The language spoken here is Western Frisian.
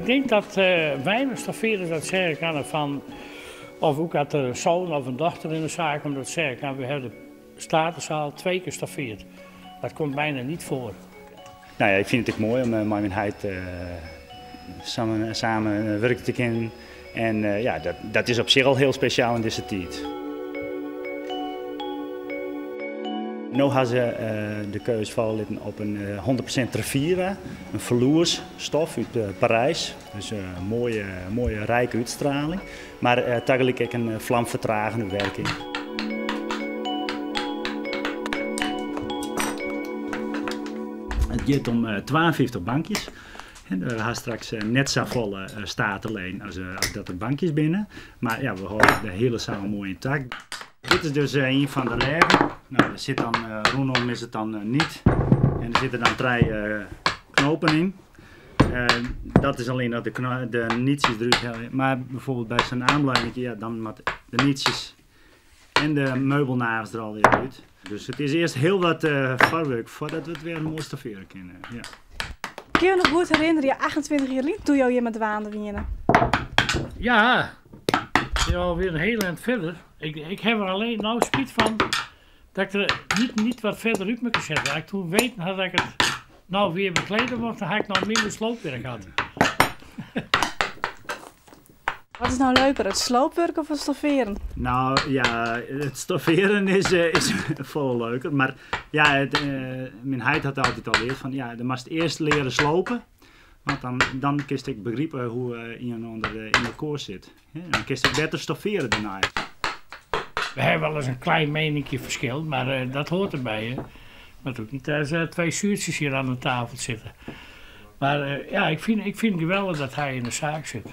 Ik tink dat weinich stoffearders dat sizze kinne fan, of ek as der in soan of in dochter yn de saak komt dat sizze kin, we hawwe de Statenzaal twee kear stoffeard. Dat komt bijna niet foar. Nou ja, ik fyn it ek moai om mei myn heit samen, samen wurkje te kinnen. En ja, dat is op sich al hiel spesjaal yn dizze tiid. No ha se de keus falle litten op in 100% Trevira, in veloersstof út Parys. Dus in moaie, moaie rijke útstraling, mar tagelyk ek in flamfertragende werking. It giet om 52 bankjes. We ha straks net safolle steateleden as dat der bankjes binne. Mar ja, we hâlde de hiele saal moai yntakt. Dit is dus ien fan de rêgen. No, der sit dan, rûnom is it dan nyt. En der sitte dan trije knopen yn. Dat is allinnich dat de, de nytsjes derút helje. Mar bijvoorbeeld by sa'n armleuningje, ja, dan moat de nytsjes en de meubelnagels der allegear út. Dus it is earst hiel wat foarwurk foardat we it wer moai stoffearje kinne. Ja. Kin jo noch goed herinnerje, 28 jier lyn, doe't jo hjirmei dwaande wiene? Ja, it is alwer in hiel ein fierder. Ik haw der allinnich no spyt fan dat ik der niet wat fierder út mekoar set. As ik toen weten had dat ik it no wer beklede mocht, dan ha ik noch minder sloopwurk hân. Wat is no leuker, it sloopwurk of it stoffearen? No ja, it stoffearen is, is folle leuker. Mar ja, it, myn heit hat altyd al leard fan ja, do moatst earst leare slope. Want dan, dan kinst ek begripe hoe't ien en oar yn elkoar sit. Dan kinst ek better stoffeare dêrnei. We hawwe wolris in klein meninkjeferskil, mar dat heart derby. Hè. Moat ek net as twee zuurtjes hjir oan de tafel sitte. Mar ja, ik fyn, ik fyn it geweldich dat hy yn de saak sit.